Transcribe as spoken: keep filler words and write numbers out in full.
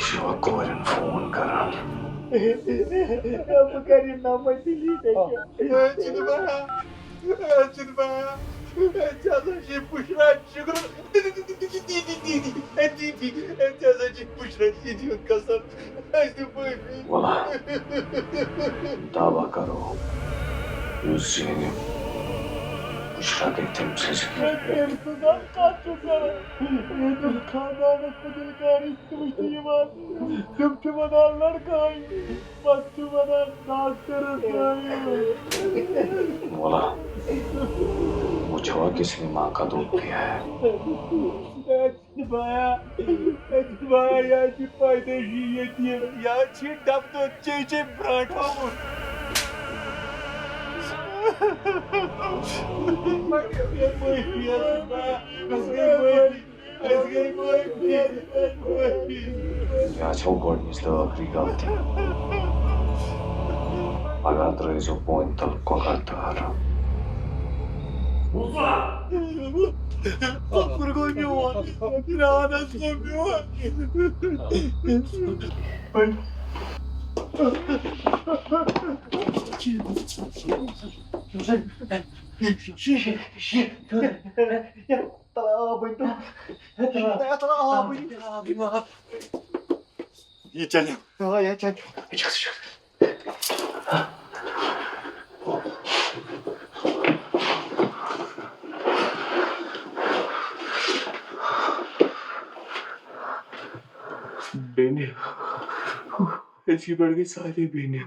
چھُوا کورٮ۪ن فون کران؟ بہٕ کرٕ یہِ نمبر delete أکیٛاہ۔ اے، چھُنہٕ بَنان۔ اے، چھُنہٕ بَنان۔ اے، ژےٚ ہسا چھُے بُشرا جِگرُن۔ اے، دیٖدی، اے، دیٖدی، اے، ژےٚ ہسا چھُے بُشرا دیٖدی ہُنٛد قسم۔ اَسہِ دِ معٲفی۔ وَلہٕ، دعویٰ کرو، یُس زینہِ، بُشرا گٔے تٔمۍ سٕنٛز۔ اے، تٔمۍ سٕنٛز ہا کَتھ چھُ کران؟ ییٚتٮ۪ن خانٛدانَس منٛز ییٚلہِ کانٛہہ رِشتہٕ وٕچھنہِ یِوان، تِم چھِ وَنان لڑکہٕ آیہِ، پَتہٕ چھِ وَنان ڈاکٹرَس آیہِ۔ وَلہٕ، وٕچھو کس نے ماں کا دودھ پیا ہے۔ اے، بایا، اے، بایا، یہِ چھِ پیدٲیشی یتیٖم، یا چھِ ڈبہٕ دۄد چے چے برٛانٛٹھ آمُت۔ اے، معٲفی حظ، بایا، اَسہِ گٔے معٲفی، اَسہِ گٔے معٲفی، اَسہِ گٔے معٲفی۔ یا چھو گۄڈٕنِچ تہٕ ٲخری غلطی۔ پگاہ ترٲیزیو پونہِ تل کۄکر تہٕ ہرُن۔ کۄکُر گوٚو میون، پرٛان حظ گوٚو میون۔ ترٛاو آبٕے تہٕ۔ ترٛاو آبٕے۔ یہِ چلہِ۔ آ، یہِ چلہِ۔ بیٚنہِ۔ أزکہِ پٮ۪ٹھ گٔے سارے بیٚنہِ۔